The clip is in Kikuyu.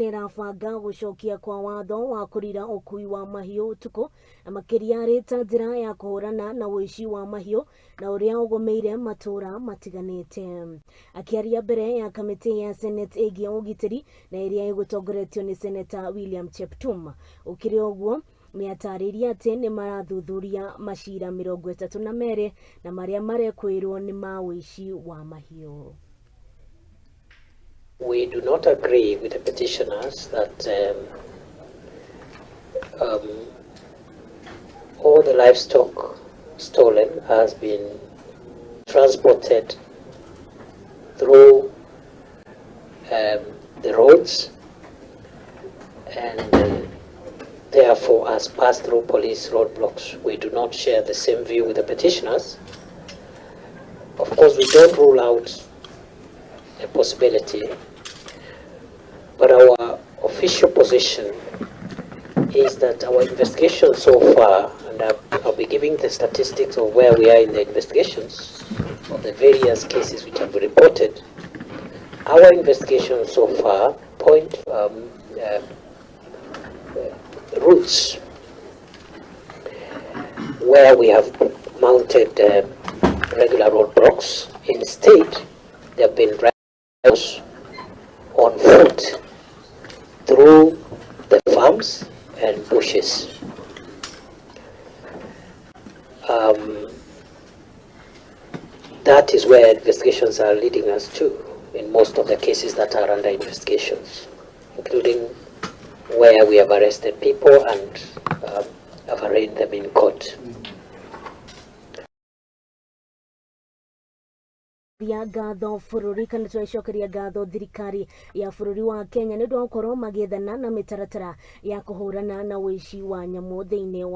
nĩ ĩrabanga gũcokia kwa watho wa kũrira ũkui wa mahiũ ũtukũ na makĩria arĩ ta njĩra ya kũhũrana na ũici wa mahiũ na ũrĩa ũgũmĩire matũũra matiganĩte. Akĩaria mbere ya kamĩtĩ ya Senate ĩgiĩ ũgitĩri na ĩrĩa ĩgũtongoretio nĩ Seneta William Cheptum. Ũkĩrĩ ũguo nĩatarĩirie atĩ nĩ marathuthuria macira 32 na marĩa marekwĩrwo nĩ ma ũici wa mahiũ. We do not agree with the petitioners that all the livestock stolen has been transported through the roads and therefore has passed through police roadblocks. We do not share the same view with the petitioners. Of course, we don't rule out a possibility, but our official position is that our investigation so far, and I'll be giving the statistics of where we are in the investigations of the various cases which have been reported, our investigation so far point routes where we have mounted regular roadblocks. Instead, there have been drivers on foot through the farms and bushes. That is where investigations are leading us to in most of the cases that are under investigations, including where we have arrested people and have arraigned them in court. Ya ngatho bũrũri kana tũracokeria ngatho thirikari ya bũrũri wa Kenya nĩ ũndũ wa gũkorwo magĩethana na mĩtaratara ya kũhũrana na ũici wa nyamũ thĩinĩ wa